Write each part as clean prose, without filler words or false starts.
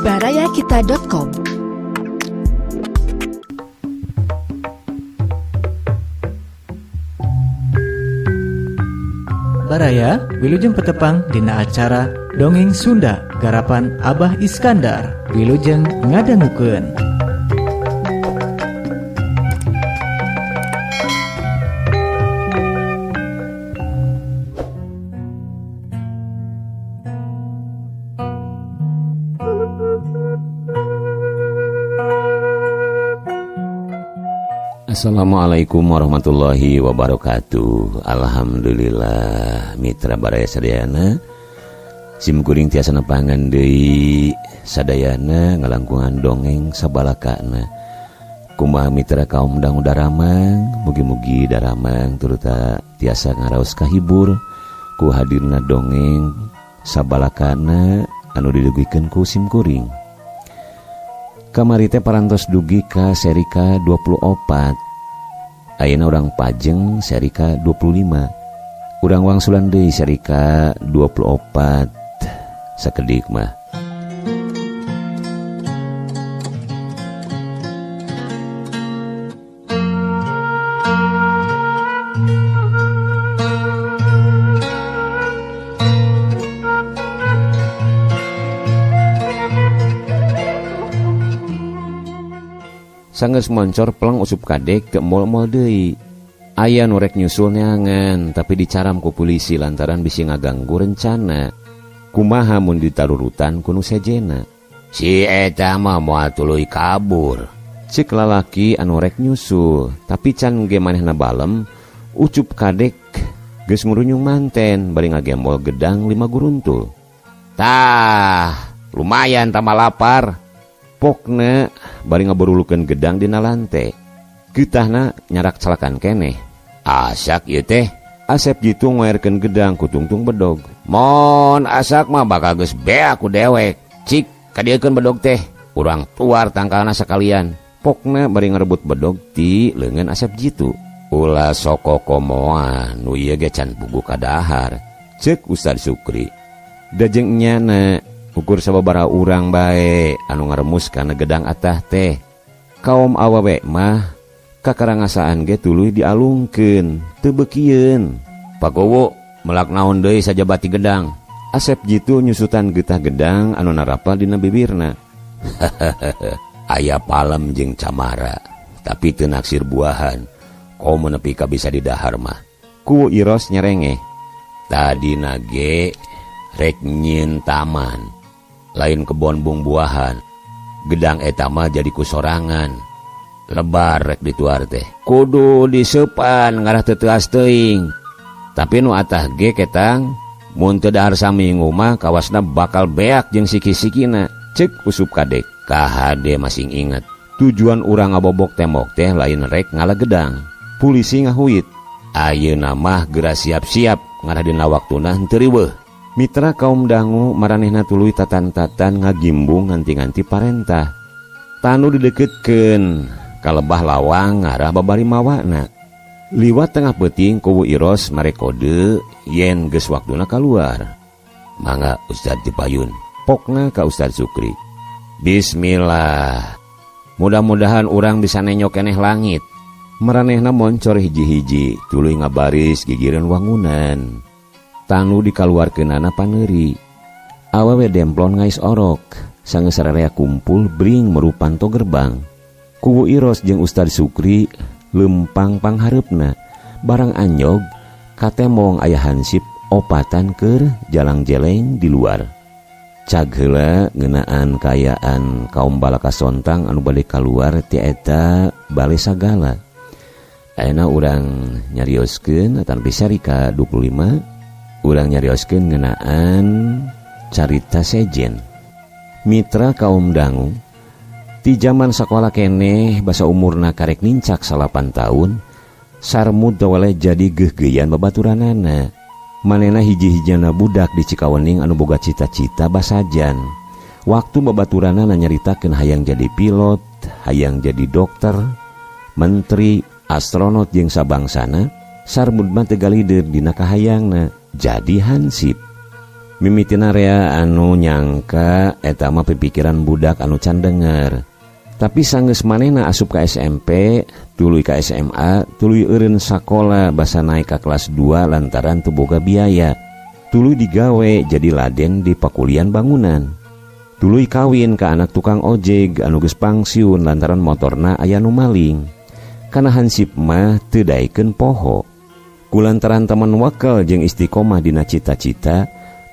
barayakita.com. Baraya, wilujeng petepang dina acara Dongeng Sunda garapan Abah Iskandar. Wilujeng ngadangukeun. Assalamualaikum warahmatullahi wabarakatuh. Alhamdulillah mitra baraya sadayana, sim kuring tiasa nepangan deui sadayana ngalangkungan dongeng sabalakana. Kumaha mitra kaum dangu daramang, mugi-mugi daramang turuta tiasa ngaraos kahibur ku hadirna dongeng sabalakana anu didugikeun ku sim kuring. Kamari teh parantos dugi ka seri ka 24. Ayeuna urang pajeng seri ka 25. Urang wangsulan deui seri ka 24 sakedik mah. Sanggeus moncor peleng usup kadek ke mall-mall deui. Aya nu rek nyusul neangan, tapi dicaram ku polisi lantaran bisi ngaganggu rencana. Kumaha mun ditarurutan ku nu sejena. Si eta mah moal tuluy kabur. Cek lalaki anu rek nyusul, tapi can ge manehna balem, ucup kadek geus ngurunyung manten bari ngagembol gedang 5 guruntul. Tah, lumayan tambah lapar. Pokna bari ngaburulukeun gedang dina lante. Getahna nyarak calakan keneh. Asak ieu teh. Asep jitu ngoerkeun gedang ku tungtung bedog. Mon asak mah bakal geus beak ku dewek. Cik kadieukeun bedog teh. Urang tuar tangkalna sakalian. Pokna bari ngarebut bedog ti leungeun Asep jitu. Ulah soko komoan nu ieu ge can puguh kadahar. Ceuk Ustad Sukri. Da jeung nyana ukur sababaraha urang bae anu ngaremus kana gedang atah teh. Kaum awewe mah kakarangasaan ge tuluy dialungkeun, teu beukieun. Pagowo melak naon deui sajabati gedang. Asep jitu nyusutan getah gedang anu narapal dina bibirna. Aya palem jeung camara, tapi teu naksir buahan. Komo nepi ka bisa didahar mah. Ku Iros nyerengeh. Tadina ge rek nyieun taman, lain kebon bung buahan. Gedang eta mah jadi kusorangan. Lebar rek dituar teh. Kudu diseupan ngarah teu teuas teuing. Tapi nu atah ge ketang mun teu dahar saminggu mah kawasna bakal beak jeung siki-sikina. Ceuk usup kadek. KHD masing inget. Tujuan urang ngabobok tembok teh lain rek ngala gedang. Polisi ngahuit. Ayeuna mah geura siap-siap ngarah dina waktuna henteu riweuh. Mitra kaum dangu maranehna tuluy tatan-tatan ngagimbung nganti-nganti parentah. Tanu dideketkeun kalebah lawang ngarah babari mawana. Liwat tengah peuting kuwu Iros mere kode yen geus waktuna kaluar. Mangga Ustad dipayun. Pokna ka Ustad Sukri. Bismillah. Mudah-mudahan urang bisa nenyok keneh langit. Maranehna moncor hiji-hiji tuluy ngabaris gigireun wangunan. Tanu dikaluarkeunana paneuri. Awewe demplon ngais orok, sanggeus sararea kumpul bring merupan to gerbang. Kuwu Iros jeung Ustad Sukri lempang panghareupna. Barang anjog katemong aya hansip opatan keur jalang-jeleng di luar. Cag heula ngeunaan kaayaan kaum balaka sontang anu bade kaluar ti eta bale sagala. Ayeuna urang nyarioskeun ataupun seri ka 25. Urang nyarioskeun ngeunaan carita sejen. Mitra kaum dangu, ti jaman sakola keneh basa umurna karek nincak 8 tahun, Sarmud tawaleh jadi geugeuyan babaturanana. Manehna hiji-hijana budak di Cikawening anu boga cita-cita basajan. Waktu babaturanana nyaritakeun hayang jadi pilot, hayang jadi dokter, menteri, astronot jeung sabangsana, Sarmud mah teu galideun dina kahayangna. Jadi hansip. Mimitina rea anu nyangka eta mah pipikiran budak anu can denger. Tapi sanggeus manehna asup ka SMP, tuluy ka SMA, tuluy eureun sakola basa naik ka kelas 2 lantaran teu boga biaya. Tuluy digawe jadi laden di pakulian bangunan. Tuluy kawin ka anak tukang ojek anu geus pangsiun lantaran motorna aya nu maling. Kana hansip mah teu daekeun poho. Kulantaran teman wakal jeung istiqomah dina cita-cita,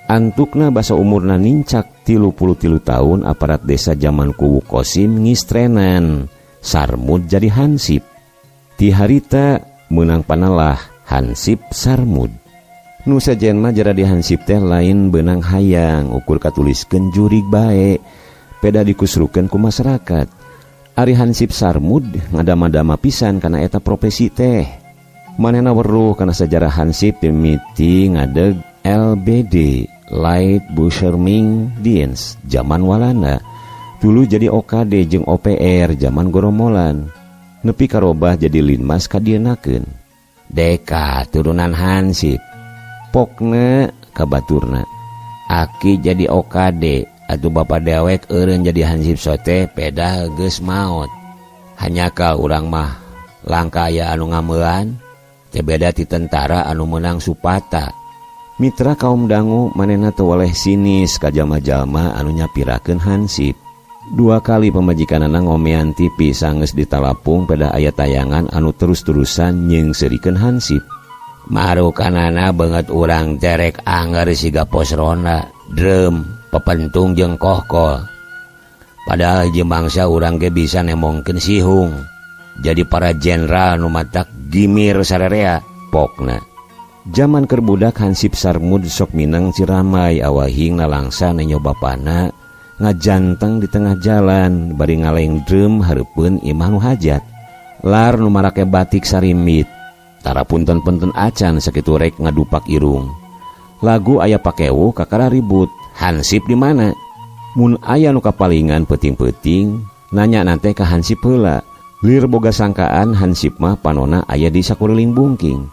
antukna basa umurna nincak 33 tahun aparat desa zaman Kuwu Kosim ngistrenan Sarmud jadi hansip. Ti harita meunang panalah Hansip Sarmud. Nu sejen mah jara di hansip teh lain beunang hayang ukur katuliskeun jurig bae peda dikusrukeun ku masyarakat. Ari Hansip Sarmud ngadama-dama pisan kana eta profesi teh. Manehna weruh kana sejarah hansip mimiti ngadeg LBD Light Bescherming Dienst zaman Walanda, tuluy jadi OKD jeung OPR zaman Goromolan, nepi karobah jadi Linmas kadienakeun. Deka turunan hansip pokna kabaturna aki jadi OKD atuh bapa dewek eureun jadi hansip sote peda geus maot. Hanyakal urang mah langka aya anu ngamean teh beda ti tentara anu meunang supata. Mitra kaum dangu manehna teu weleh sinis ka jalma-jalma anu nyapirakeun hansip. Dua kali pamajikanana ngomean TV sanggeus ditalapung pada aya tayangan anu terus-terusan nyeungseurikeun hansip. Marukanana beungeut urang terek anger siga pos ronda, drum, pepentung jeung kohkol. Padahal hiji mangsa urang ge bisa nemongkeun sihung. Jadi para jenderal nu matak gimir sarerea pokna. Zaman keur budak Hansip Sarmud sok minang ciramai awahing nalangsa nenyo bapana ngajanteng di tengah jalan bari ngaleng drum hareupeun imah nu hajat. Lar nu marake batik sarimit. Tara punten-punten acan sakitu rek ngadupak irung. Lagu aya pakewo kakara ribut. Hansip di mana? Mun aya nu kapalingan peuting-peuting nanya nante ka hansip heula. Lir boga sangkaan hansip mah panona aya di sakuriling bungking.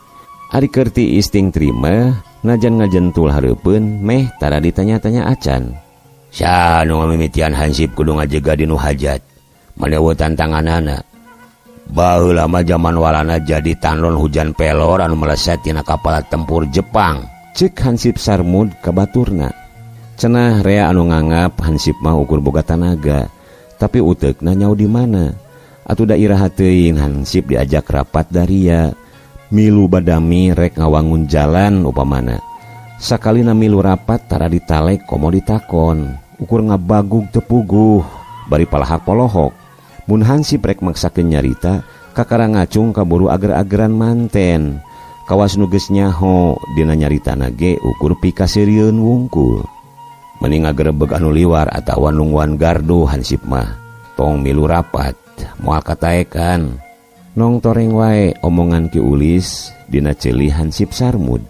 Ari keur tiis ting terima najan ngajentul hareupeun meh tara ditanya-tanya acan. Saha nu ngamimitian hansip kudu ngajega di nu hajat. Mane tantanganana. Baheula mah zaman Walanda jadi tandon hujan pelor anu meleset tina kapal tempur Jepang. Cek Hansip Sarmud ka baturna. Cenah rea anu nganggap hansip mah ukur boga tanaga, tapi uteukna nyau di mana? Atuh da iraha teuing hansip diajak rapat daria. Milu badami rek ngawangun jalan upamana. Sakalina milu rapat tara ditalek komo ditakon. Ukur ngabagug teu puguh bari palahak polohok. Mun hansip rek maksakeun nyarita kakara ngacung kaburu ager-ageran manten. Kawas nu geus nyaho dina nyaritana ge ukur pikaseurieun wungkul. Mending ngagerebeg anu liwar atawa nungguan gardu hansip mah. Tong milu rapat moal kataekan. Nong toreng wae omongan Ki Ulis dina ceuli Hansip Sarmud.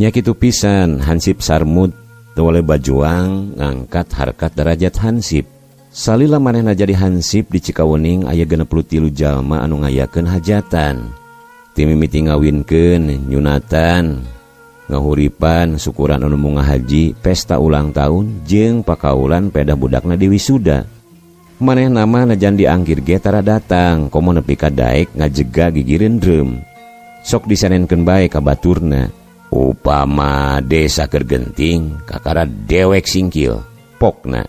Nya kitu pisan Hansip Sarmud teu weleh bajuang ngangkat harkat derajat hansip. Salila manehna jadi hansip di Cikawening aya 63 jalma anu ngayakeun hajatan. Ti mimiti ngawinkeun, nyunatan, ngahuripan, syukuran anu munga haji, pesta ulang tahun jeung pakaulan pedah budakna diwisuda. Manehna mah najan diangkir ge tara datang, komo nepi ka daek ngajega gigireun drum. Sok disenenkeun bae ka baturna. Upama desa keur genting, kakara dewek singkil, pokna.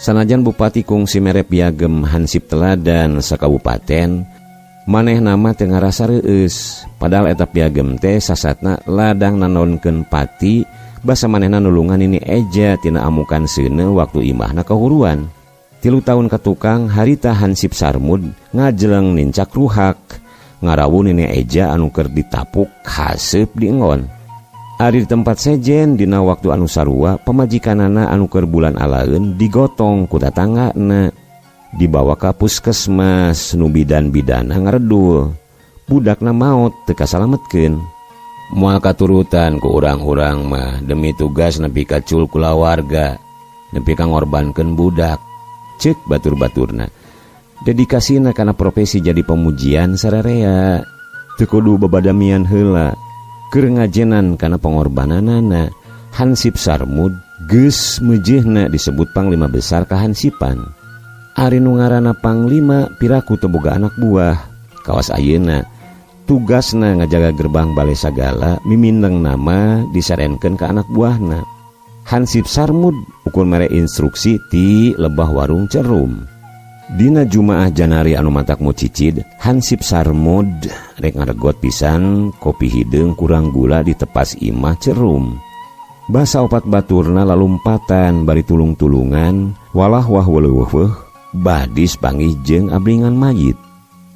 Sanajan Bupati kungsi mere piagem hansip teladan sakabupaten, manehna mah teu ngarasa reueus. Padahal eta piagem teh sasatna ladang nanonkeun pati basa manehna nulungan nini eja tina amukan seuneu waktu imahna kahuruan. 3 tahun katukang harita Hansip Sarmud ngajeleng nincak ruhak ngarawu nini eja anu keur ditapuk haseup diengon. Ari di tempat sejen dina waktu anu sarua pamajikanana anu keur bulan alaeun digotong ku tatanggana dibawa ka puskesmas nu bidan-bidana ngaredul. Budakna maot teu kasalametkeun. Moal katurutan ku urang-urang mah demi tugas nepi ka cul kulawarga nepi ka ngorbankeun budak. Ceuk batur-baturna. Dedikasina kana profesi jadi pemujian sararea. Teu kudu babadamian heula. Keur ngajenan kana pengorbananana. Hansip Sarmud geus meujeuhna disebut panglima besar kahansipan. Ari nu ngaranna panglima piraku teu boga anak buah. Kawas ayeuna tugasna ngajaga gerbang bale sagala mimindeng nama disarenkeun ka anak buahna. Hansip Sarmud ukur mere instruksi ti lebah warung Cerum. Dina Jumaah Janari anu matak mucicid, Hansip Sarmud rek ngaregot pisan kopi hideung kurang gula di tepas imah Cerum. Basa opat baturna lalumpatan bari tulung-tulungan, walah wah weleuweuh badis panggih jeung abringan mayit.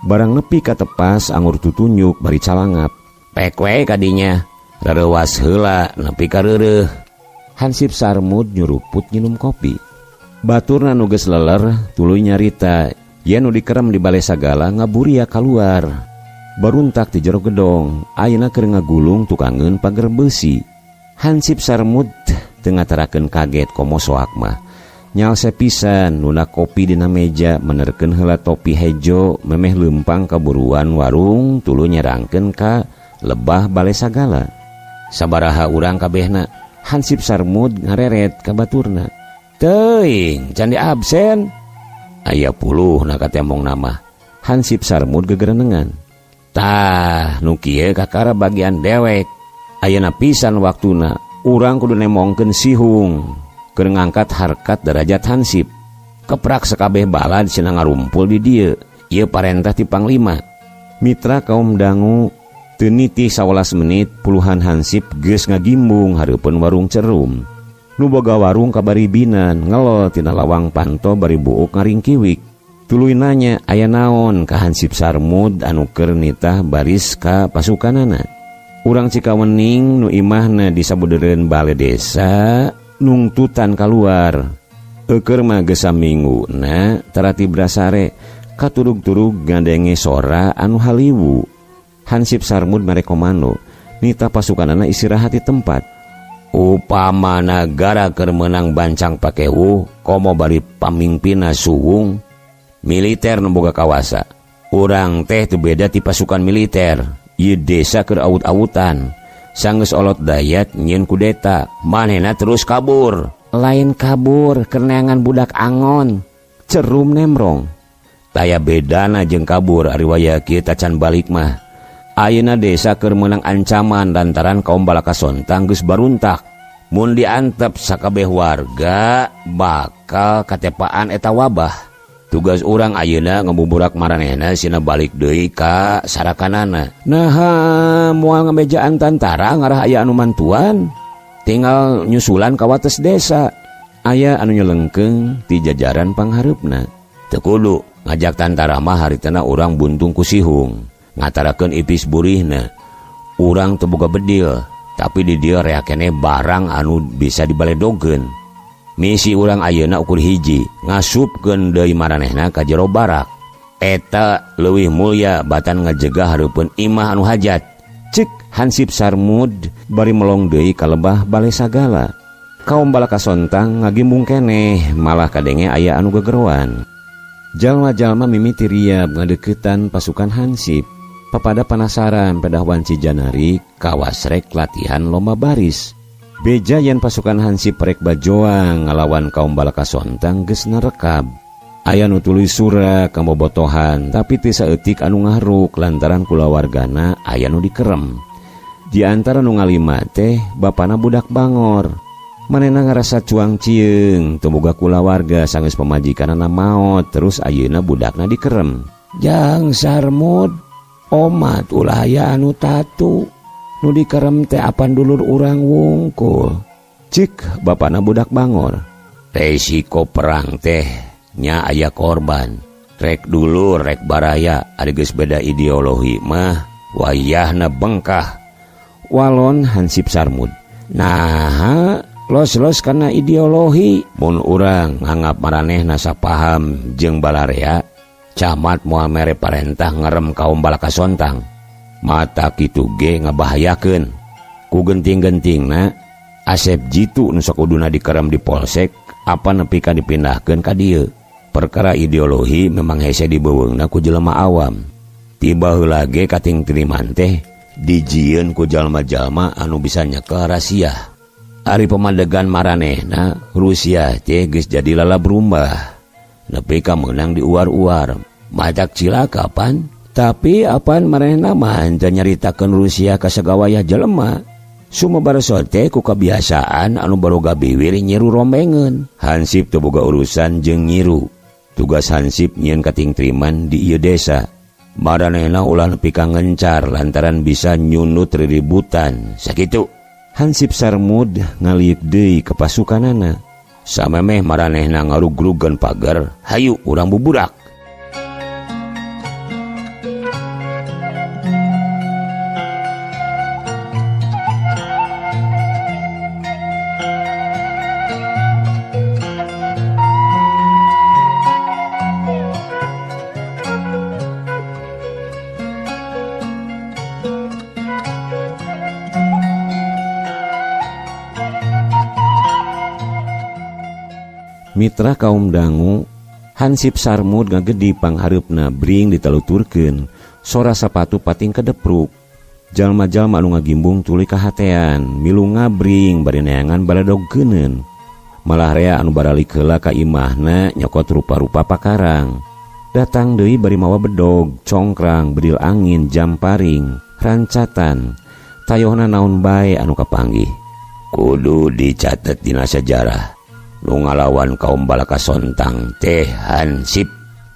Barang nepi ka tepas angur tutunyuk bari calangap. Pek we kadinya, rareuwas heula nepi ka reureuh. Hansip Sarmud nyuruput nginum kopi. Baturna nu geus leler tuluy nyarita yen nu dikerem di bale sagala ngaburia kaluar. Baruntak ti jero gedong, ayeuna keur ngagulung tukangeun pager beusi. Hansip Sarmud teu ngatarakeun kaget komo soak mah. Nyalse pisan nuna kopi dina meja menerkeun heula topi hejo memeh leumpang kaburuan warung tuluy nyerangkeun ka lebah bale sagala. Sabaraha urang kabehna? Hansip Sarmud ngareret ka baturna. Teuing, can di absen. Aya puluh na katembong nama. Hansip Sarmud gegerenengan. Tah, nu kieu kakara bagian dewek. Ayeuna pisan waktuna urang kudu nemongkeun sihung keur ngangkat harkat derajat hansip. Keprak sakabeh balad cenah ngarumpul di dieu. Ieu parentah ti panglima. Mitra kaum dangu teu nitih 11 menit puluhan hansip geus ngagimbung hareupeun warung Cerum. Nu boga warung kabaribinan ngelol tina lawang panto bari buuk ngaringkiwik. Tuluy nanya aya naon ka Hansip Sarmud anu keur nitah baris ka pasukanana. Urang Cikawening nu imahna di sabudeureun bale desa nungtutan kaluar. Eueur mah geus saminguna tarati brasare katurug-turug ngadenge sora anu haliwu. Hansip Sarmud mere komando nitah pasukanana istirahat di tempat. Upama nagara keur meunang bancang pakewu komo bari pamingpinna suwung militer nu boga kawasa. Urang teh teu beda ti pasukan militer. Ieu desa keur awut-awutan. Sanggeus olot dayat nyieun kudeta, manehna terus kabur. Lain kabur keur neangan budak angon. Cerum nemrong. Taya bedana jeung kabur ari waya kieu tacan balik mah. Ayeuna desa keur meunang ancaman lantaran kaum balaka sontang geus baruntak. Mun diantep sakabeh warga bakal katepaan eta wabah. Tugas urang ayeuna ngabuburak maranehna sina balik deui ka sarakanana. Naha moal ngamejaan tantara ngarah aya anu mantuan. Tinggal nyusulan ka wates desa. Aya anu nyelengkeung ti jajaran panghareupna. Teu kudu ngajak tantara mah haritana urang buntung ku sihung. Ngatarakeun ipis burihna. Urang teu boga bedil, tapi di dieu rea keneh barang anu bisa dibaledogeun. Misi urang ayeuna ukur hiji, ngasupkeun deui maranehna ka jero barak. Eta leuwih mulya batan ngajegah hareupeun imah anu hajat. Cek Hansip Sarmud bari melong deui ka lebah bale sagala. Kaum balaka sontang ngagimbung keneh, malah kadenge aya anu gegeroan. Jalma-jalma mimiti riab ngadeukeutan pasukan Hansip. Papada penasaran pedah wanci Janari kawas rek latihan lomba baris. Beja yen pasukan Hansip rek bajoang ngalawan kaum balaka sontang geus narekab. Aya nu tuluy sura kabobotohan tapi teu saeutik anu ngahruk lantaran kulawargana aya nu dikerem. Di antara nu ngalima teh bapana budak bangor. Manehna ngarasa cuang cieung teu boga kulawarga sanggeus pamajikanana maot terus ayeuna budakna dikerem. Jang Sarmud omat ulah aya anu tatu nu dikerem teh apan dulur urang wungkul. Cik bapana budak bangor. Resiko perang teh nya aya korban. Rek dulur rek baraya ari geus beda ideologi mah wayahna bengkah. Walon Hansip Sarmud. Nah, los-los karena ideologi mun urang nganggap maranehna sapaham jeung balarea, camat moal mere parentah ngerem kaum balaka sontang. Mata kitu ge ngabahayakeun. Ku genting-gentingna Asep Jitu nu sakuduna dikerem di polsek apa nepi ka dipindahkeun ka dieu. Perkara ideologi memang hese dibeuweungna ku jelema awam. Tiba heula ge kating triman teh dijieun ku jalma-jalma anu bisa nyekel rasiah. Ari pemadegan maranehna Rusia teh geus jadi lalab rumbah. Nepi ka meunang diuar-uar. Matak cilaka pan, tapi apan maranehna mah henteu nyaritakeun Rusia ka sagawayah jelema. Sumebar sote ku kebiasaan anu baroga biwir nyiru rombengeun. Hansip teu boga urusan jeung nyiru. Tugas Hansip nyieun katingtriman di ieu desa. Maranehna ulah nepi ka ngencar lantaran bisa nyunut riributan. Sakitu. Hansip Sarmud ngaliuk deui ka pasukanana. Samemeh maranehna ngarugrugeun pagar, hayu urang buburak. Mitra kaum dangu, Hansip Sarmud ngagedi panghareupna bring ditaluturkeun, sora sapatu pating kadepruk. Jalma-jalma anu ngagimbung tuluy kahatean, milu ngabring bari neangan baledog keuneun. Malah rea anu baralik heula ka imahna nyokot rupa-rupa pakarang. Datang deui bari mawa bedog, congkrang, bedil angin, jamparing, rancatan. Tayohna naon bae anu kapanggih. Kudu dicatet dina sejarah. Nu ngalawan kaum balaka sontang teh Hansip,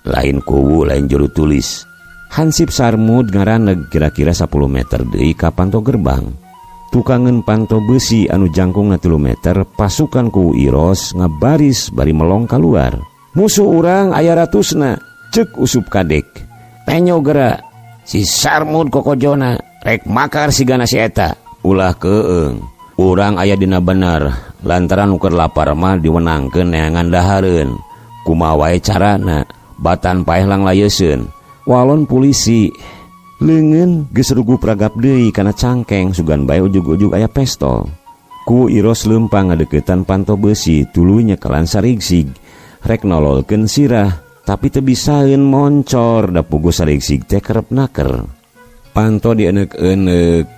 lain kuwu lain juru tulis. Hansip Sarmud ngaraneg kira-kira 10 meter deui ka panto gerbang. Tukangeun panto besi anu jangkungna 3 meter, pasukan kuwu Iros ngabaris bari melong kaluar. Musuh urang aya ratusna, ceuk Usup Kadek. Penyo geura, si Sarmud kokojona rek makar sigana si eta. Ulah keung, urang aya dina bener. Lantaran ukur lapar mah diwenangkeun neangan dahareun. Kumaha wae carana, batan paeh langlayeseun. Walon polisi leungeun geus rugup ragap deui kana cangkeng sugan bae ujug-ujug aya pestol. Ku Iros leumpang ngadeukeutan panto besi tuluy nyekelan sarigsig. Rek nololkeun sirah, tapi teu bisaeun moncor da puguh sarigsig teh kerep naker. Panto dieneuk-eneuk.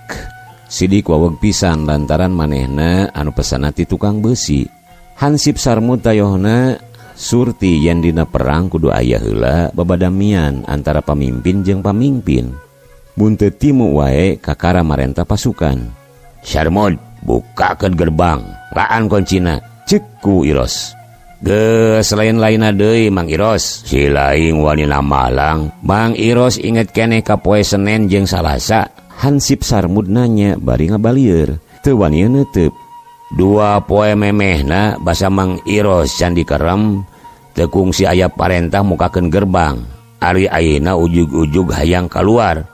Sidik waweg pisan lantaran manehna anu pesanna ti tukang besi. Hansip Sarmud tayohna surti yen dina perang kudu aya heula babadamian antara pamimpin jeung pamimpin. Mun teu timu wae kakara marenta pasukan. Sarmud, bukakeun gerbang, laan kuncina, ceuk ku Iros. Geus lain-lainna deui Mang Iros. Si laing wani namalang, Mang Iros inget keneh ka poe Senen jeung Salasa. Hansip Sarmud nanya bari ngabalieur, teu wani neuteub. Dua poe memehna basa Mang Iros can dikerem, teu kungsi aya parentah mukakeun gerbang. Ari ayeuna ujug-ujug hayang kaluar.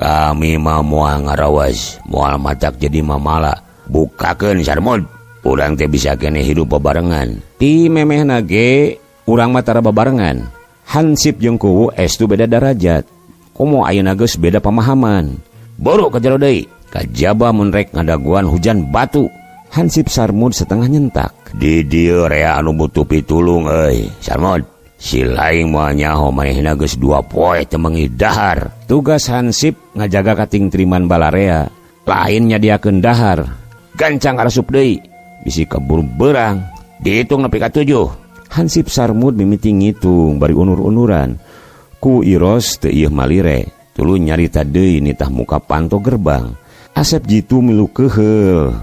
Kami mah moal ngarawas, moal matak jadi mamala. Bukakeun Sarmud, urang teh bisa keneh hidup babarengan. Ti memehna ge urang mah tara babarengan. Hansip jeung kuwu estu beda darajat. Komo ayeuna geus beda pemahaman. Boru ka jero deui, kajaba mun rek ngadaguan hujan batu. Hansip Sarmud setengah nyentak. Di dieu rea anu butuh pitulung euy, Sarmud. Si laing moal nyaho manehna geus 2 poe teu meungi dahar. Tugas Hansip ngajaga katingtriman balarea, lain nyadiakeun dahar. Gancang arasup deui, bisi kabur beurang. Dihitung nepi ka 7. Hansip Sarmud mimiti ngitung bari unur-unuran. Ku Iros teu ieu malire. Tuluy nyarita deui nitah muka panto gerbang. Asep Jitu milu keheul.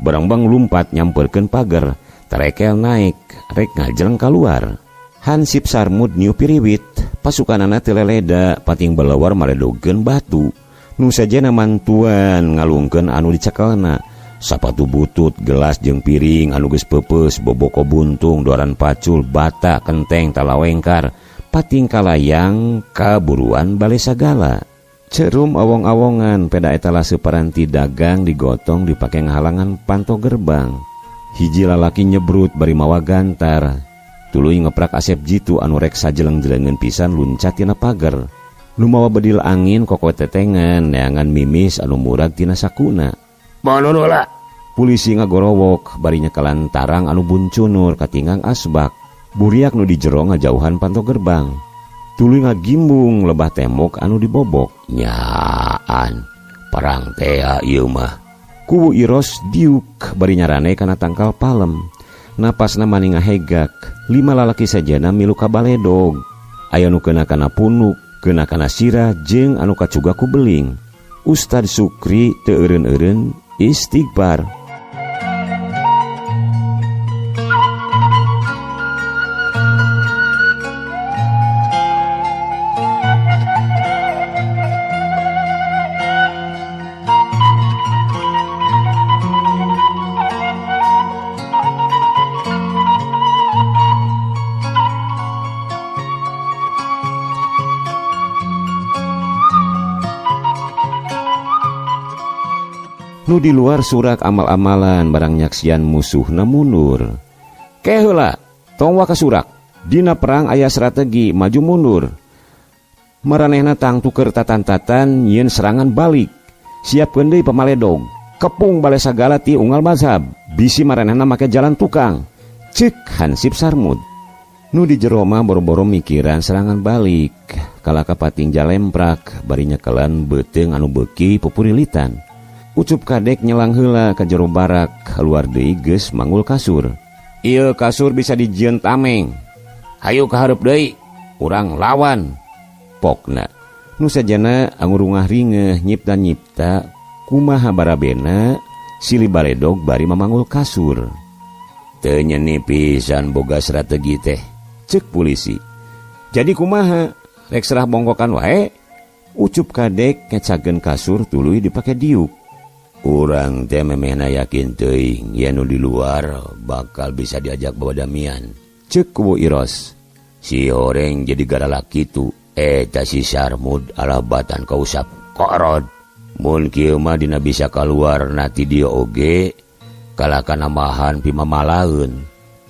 Barangbang lumpat nyamperkeun pagar, tarekel naik, rek ngajleng kaluar. Hansip Sarmud niup piriwit, pasukanana teu leleda, pating balawar maredogeun batu. Nu sajena mantuan ngalungkeun anu dicekelna. Sapatu butut, gelas jeung piring anu geus peupeus, boboko buntung, doran pacul, bata, kenteng, talawengkar, pating kalayang kaburuan bale sagala. Cerum awong-awongan peda etalase paranti dagang digotong dipake ngahalangan panto gerbang. Hiji lalaki nyebrut bari mawa gantar. Tuluy ngeprak Asep Jitu anu rek sajeleng-jelengeun pisan luncat tina pager. Nu mawa bedil angin koko tetengan neangan mimis anu murag tina sakuna. Manunula. Polisi ngagorowok bari nyekelan tarang anu buncunur katingang asbak. Buriak nu di jero ngajauhan panto gerbang. Tuluy ngagimbung lebah tembok anu dibobok. Nyaan perang tea ieu mah. Kuwu Iros diuk bari nyarane kana tangkal palem. Napasna mani ngahegak. 5 lalaki sajana milu ka baledog. Aya nu keuna kana punuk, keuna kana sirah jeung anu kacuga ku beling. Ustad Sukri teu eureun-eureun istighfar. Nu di luar surak amal-amalan barang nyaksian musuhna mundur. Keheula, tong waka surak. Dina perang aya strategi maju mundur. Maranehna tangtuker tatan-tatan nyieun serangan balik. Siapkeun deui pamaledog. Kepung bale sagala ti unggal mazhab. Bisi maranehna make jalan tukang. Cek Hansip Sarmud. Nu di jero mah boro-boro mikiran serangan balik. Kalaka pating jalemprak bari nyekelan beuteung anu beuki pupurilitan. Ucup Kadek nyelang heula ka jero barak, keluar deui geus manggul kasur. Ieu kasur bisa dijieun tameng. Hayu ka hareup deui, urang lawan. Pokna. Nu sajana angurungah ringeuh nyipta-nyipta kumaha barabena silih baledog bari mamanggul kasur. Teu nyeni pisan boga strategi teh, cek polisi. Jadi kumaha? Rek serah bongkokan wae. Ucup Kadek ngecageun kasur tuluy dipake diuk. Urang teh memehna yakin teuing yen nu di luar bakal bisa diajak bawa damian. Cek Kuwu Iros. Si horeng jadi garalak kitu. Eta si Sarmud alabatan kausap korod. Mun kieu mah dina bisa kaluar nati dia oge kalah kana mahan pimamalaeun.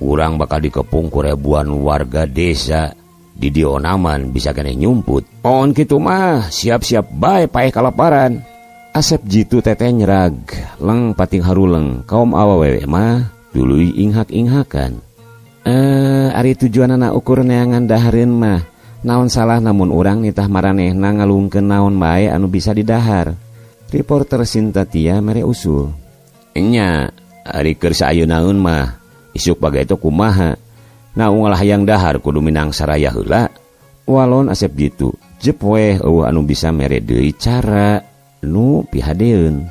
Urang bakal dikepung ku ribuan warga desa. Di dionaman bisa kene nyumput. On kitu mah siap-siap bae paeh kalaparan. Asep Jitu teteh nyerag, leng pating haruleng, kaum awewe mah tuluy inghak-inghakan. Ari tujuanana ukur neangan dahareun mah, naon salah namun urang nitah maranehna ngalungkeun naon bae anu bisa didahar. Reporter Sintatia mere usul. Enya, ari keur saayeunaeun mah, isuk bagai itu kumaha. Na unggal hayang dahar kudu minang saraya heula. Walon Asep Jitu, jep weh eueuh anu bisa mere deui cara nu pihadeun.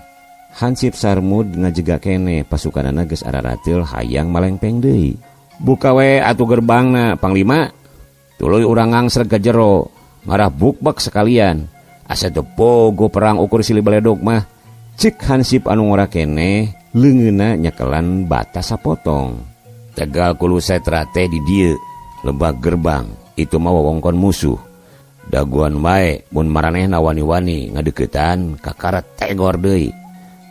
Hansip Sarmud ngajega kene pasukanana geus ararateul hayang malengpeng deui. Buka we atuh gerbangna panglima. Tuluy urang ngangsreg ka jero, ngarah bukbek sekalian. Asa teu pogo perang ukur silih baledog mah. Cek Hansip anu ngora kene leungeunna nyekelan bata sapotong. Tegal kulu setra teh di dieu, lebak gerbang, itu mah wewengkon musuh. Daguan wae mun maranehna wani-wani ngadeukeutan kakara tegor deui.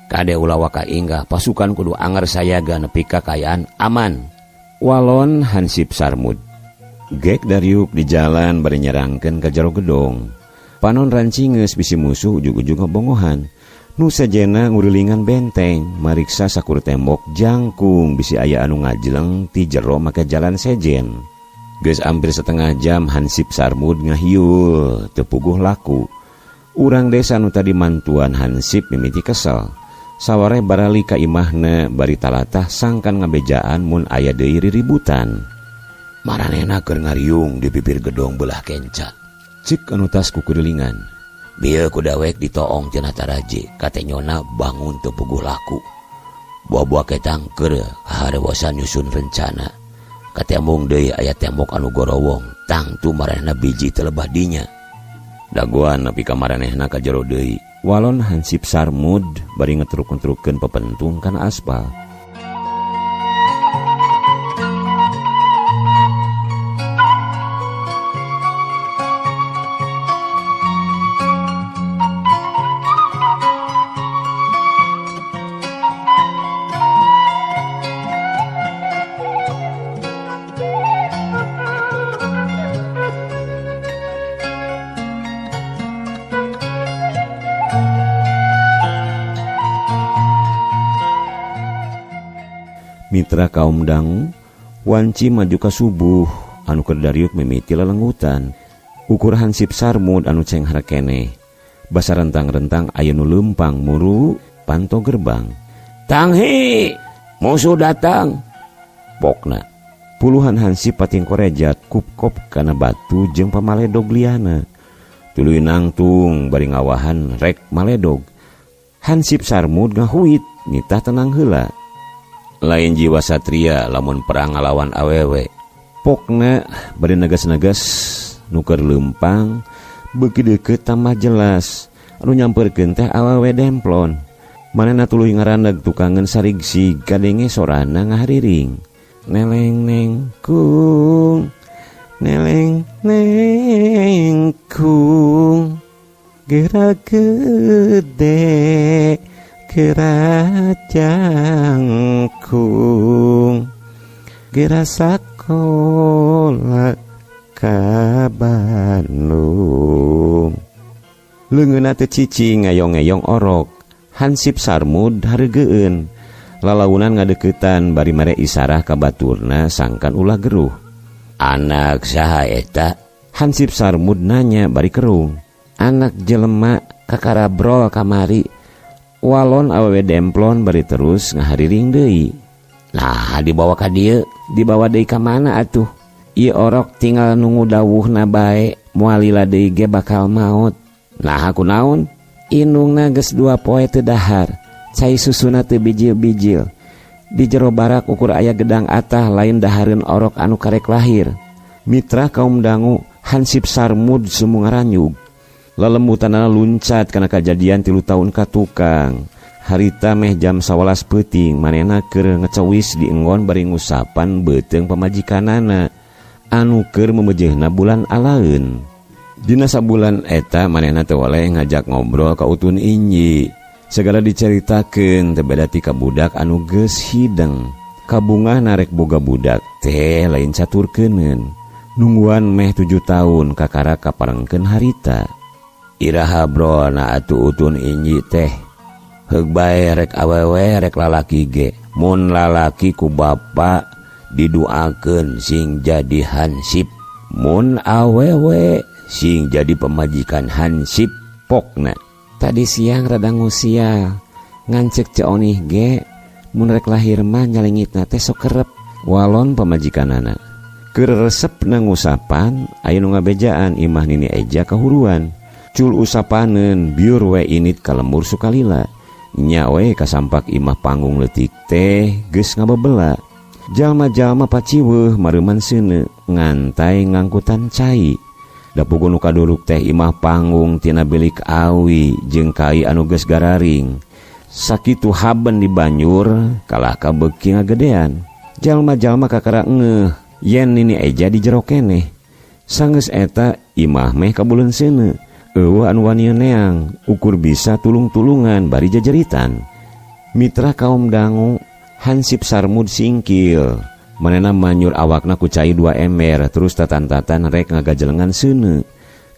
Kade ulah waka inggah pasukan kudu anger sayaga nepi ka kaayaan aman. Walon Hansip Sarmud. Gek dariuk di jalan bari nyerangkeun ka jero gedong. Panon rancingeus bisi musuh ujug-ujug ngebongohan. Nu sajena ngurilingan benteng, mariksa sakur tembok jangkung bisi aya anu ngajeleng ti jero make jalan sejen. Geus hampir setengah jam Hansip Sarmud ngahiul, teu puguh laku. Urang desa nu tadi mantuan Hansip mimiti kesel. Sawareh barali ka imahna bari talatah sangkan ngabejaan mun aya deui riributan. Maranehna keur ngariung di bibir gedong belah kenca. Cek anu tas kukurilingan. Bieu ku dawek ditoong cenah taraje, katenyona bangun teu puguh laku. Buah-buah ketang keur harewosan nyusun rencana. Katembong deui aya tembok anu gorowong, tangtu maranehna biji teu lebah dinya. Dagoan nepi ka maranehna ka jero deui. Walon Hansip Sarmud bari ngetruk-ngetrukeun pepentung kana aspal. Mitra kaum dangu wanci maju ka subuh anu keur dariuk mimiti lelengutan. Ukur Hansip Sarmud anu cenghar keneh. Basa rentang-rentang aya nu leumpang muru panto gerbang. Tanghi, musuh datang. Pokna. Puluhan hansip pating korejat kup-kop kana batu jeung pamaledog liana. Tuluy nangtung bari ngawahan rek maledog. Hansip Sarmud ngahuit nitah tenang heula. Lain jiwa satria lamun perang ngalawan awewe. Pokna bari negas-negas nu keur leumpang beuki deukeut tambah jelas. Anu nyamperkeun teh awewe demplon. Manehna tuluy ngaraneg tukangeun sarigsig kadenge sorana ngahariring. Neleng neng kung, neleng neng kung, gerak gede gerak jangkung, gerak sakola ka Bandung. Leungeunna teu cicing ngayong-ngayong orok. Hansip Sarmud hareugeun. Lalaunan ngadeuketan bari mere isarah ka baturna sangkan ulah geruh. Anak saha eta? Hansip Sarmud nanya bari kerung. Anak jelema kakarabrol kamari. Walon awewe demplon bari terus ngahariring deui. Nah, dibawa ka dieu, dibawa deui ka mana atuh? Ieu orok tinggal nunggu dawuhna bae, moal lila deui ge bakal maot. Nah, kunaon? Indungna geus 2 poe teu dahar. Cai susuna teu bijil-bijil. Di jero barak ukur aya gedang atah lain dahareun orok anu karek lahir. Mitra kaum dangu Hansip Sarmud semu ngaranyug. Lelembutanana luncat kana kajadian 3 tahun ka tukang. Harita meh jam 11 peuting manehna keur ngecewis di enggon bari ngusapan beuteung pamajikanana anu keur memejehna bulan alaeun. Dina sabulan eta manehna teu waleh ngajak ngobrol ka Utun Inji. Segala diceritakeun teu beda ti ka budak anu geus hideng. Kabungah narek boga budak teh lain caturkeuneun. Nungguan meh 7 tahun kakara kaparengkeun harita. Iraha brona atuh Utun Inji teh. Heug bae rek awewe rek lalaki ge. Mun lalaki ku bapa diduakeun sing jadi hansip. Mun awewe sing jadi pemajikan hansip pokna. Tadi siang rada ngusial ngancek ceonih ge mun rek lahir mah nyalingitna teh sok kerep. Walon pamajikanana keur resep na ngusapan aya nu ngabejaan imah Nini Eja kahuruan. Cul usapaneun biur we init ka lembur sukalila. Nya we kasampak imah panggung leutik teh geus ngabebela. Jalma-jalma paciweuh mareuman seuneu ngantai ngangkutan cai. Da puguh nu kaduruk teh imah panggung tina bilik awi jeung kai anu geus gararing. Sakitu haben di banjur kalah ka beuki ngagedean. Jalma-jalma kakara ngeuh yen Nini Eja di jero keneh. Sanggeus eta imah meh kabuleun seuneu. Eueuh anu wani neang ukur bisa tulung-tulungan bari jajeritan. Mitra kaum dangu Hansip Sarmud singkil. Manehna manyur awakna ku cai 2 ember terus tatan-tatan rek ngagajelengan seuneu.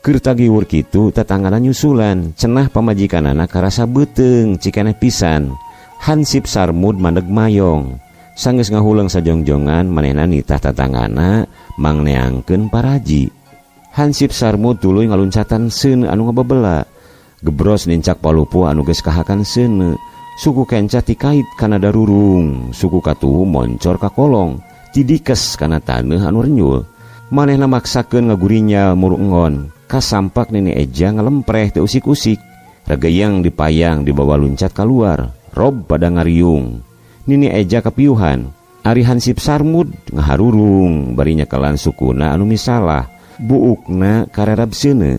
Keur tagiwur kitu tatanggana nyusulan cenah pamajikanana karasa beuteung cikeneh pisan. Hansip Sarmud mandeg mayong. Sanggeus ngahuleng sajongjongan manehna nitah tatanggana mangneangkeun paraji. Hansip Sarmud tuluy ngaluncatan seuneu anu ngabebela. Gebros nincak palupuh anu geus kahakan seuneu. Suku kenca tikait kana darurung, suku katuhu moncor ka kolong, tidikes kana taneuh anu renyul. Manehna maksakeun ngagurinyal muru enggon, kasampak Nini Eja ngalempreh teu usik-usik. Regeyang dipayang dibawa luncat kaluar, rob pada ngariung. Nini Eja kapiuhan, ari Hansip Sarmud ngaharurung bari nyekelan sukuna anu misalah, buukna karerab seuneu.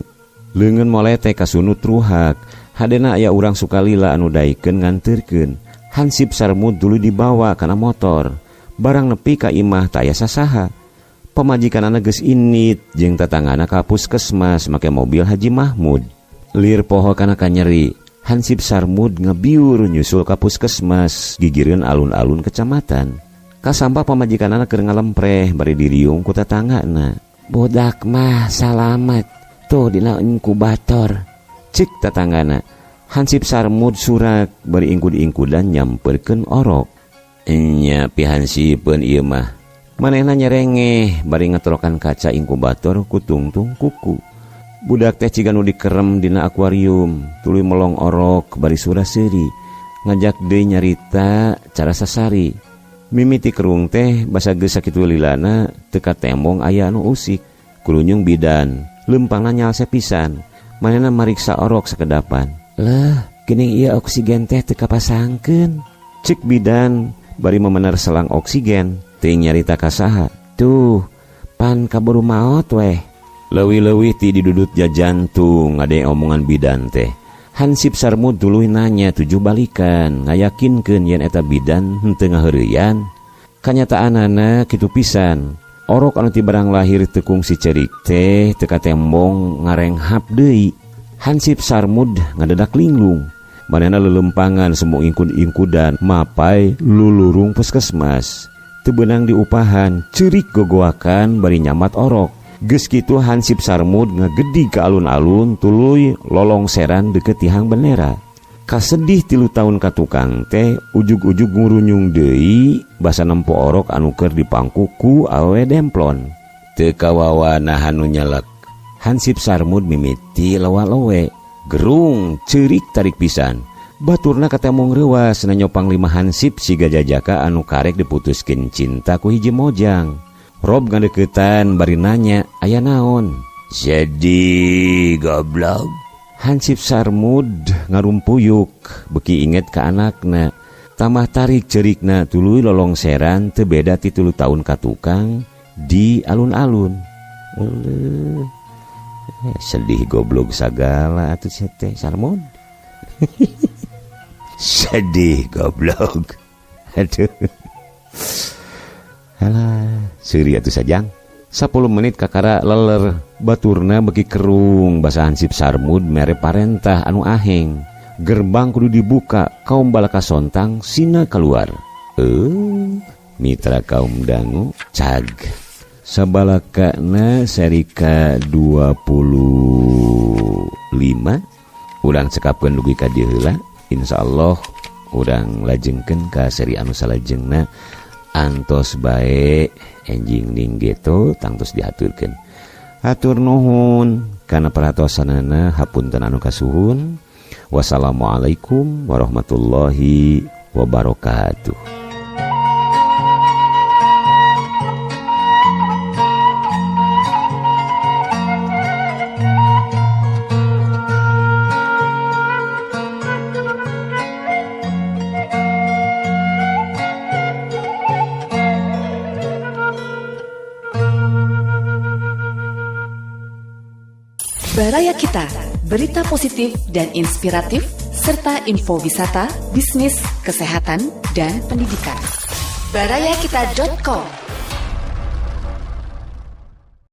Leungeun molete kasunut ruhak. Hadena aya urang sukalila anu daikeun nganterkeun. Hansip Sarmud dulu dibawa kana motor. Barang nepi ka imah taya sasaha. Pamajikanana geus init jeung tatanggana ka puskesmas make mobil Haji Mahmud. Lir poho kana kanyeri. Hansip Sarmud ngebiur nyusul ka puskesmas gigireun alun-alun kecamatan. Kasampak pamajikanana keur ngalempreh bari diriung ku tatanggana. Budak mah salamet tuh dina inkubator. Cik tatanggana. Hansip Sarmud surak bari ingkud-ingkudan nyamperkeun orok. Enya pihansipeun ieu mah. Manehna nyerengeh bari ngetorokan kaca inkubator ku tungtung kuku. Budak teh ciga nu dikerem dina akuarium, tuluy melong orok bari sura-seuri. Ngajak deui nyarita cara sasari. Mimiti kerung teh basa geus sakitu lilana teu katembong aya anu usik. Kulunyung bidan, leumpangna nyalse pisan. Manehna mariksa orok sakedapan. Lah, geuning ieu oksigen teh teu kapasangkeun. Cek bidan bari memener selang oksigen, teu nyarita ka saha. Tuh, pan kaburu maot weh. Leuwih-leuwih ti didudut jajantung ngadenge omongan bidan teh. Hansip Sarmud tuluy nanya 7 balikan, ngayakinkeun yen eta bidan henteu ngaheureuyan. Kanyataanana kitu pisan. Orok anu ti barang lahir teu kungsi cerik teh teu katembong ngarenghap deui. Hansip Sarmud ngadedak linglung. Manehna lelempangan semu ingkud-ingkudan mapai lulurung puskesmas. Teu beunang diupahan, ceurik gogoakan bari nyamat orok. Geus kitu Hansip Sarmud ngagedig ka alun-alun tuluy lolongseran deukeut tihang bendera. Kasedih 3 tahun ka tukang teh ujug-ujug ngurunyung deui basa nempo orok anu keur dipangku ku awewe demplon. Teu kawawa nahan nu nyelek. Hansip Sarmud mimiti lawa-lawe, gerung ceurik tarik pisan. Baturna katemong reuwas nanyopang 5 hansip siga jajaka anu karek diputuskeun cinta ku hiji mojang. Rob ngadeukeutan bari nanya, aya naon? Sedih goblok. Hansip Sarmud ngarumpuyuk beki inget ka anakna. Tambah tarik cerikna tuluy lolongseran teu beda ti 3 tahun ka tukang di alun-alun. Eleuh. Sedih goblok sagala atuh sia teh Sarmud. Sedih goblok. Aduh. Alah, seuri atuh sajang. 10 menit kakara leler, baturna beki kerung basa Hansip Sarmud mere parentah anu aheng. Gerbang kudu dibuka, kaum balaka sontang sina keluar. Mitra kaum dangu cag. Sabalakana seri ka 25 urang cekapkeun dugi ka dieu heula. Insyaallah urang lajengkeun ka seri anu salajengna. Antos bae enjing ning geto tangtos diaturkeun. Hatur nuhun kana perhatosanana, hapunten anu kasuhun. Wassalamualaikum warahmatullahi wabarakatuh. Baraya Kita, berita positif dan inspiratif, serta info wisata, bisnis, kesehatan, dan pendidikan. Barayakita.com.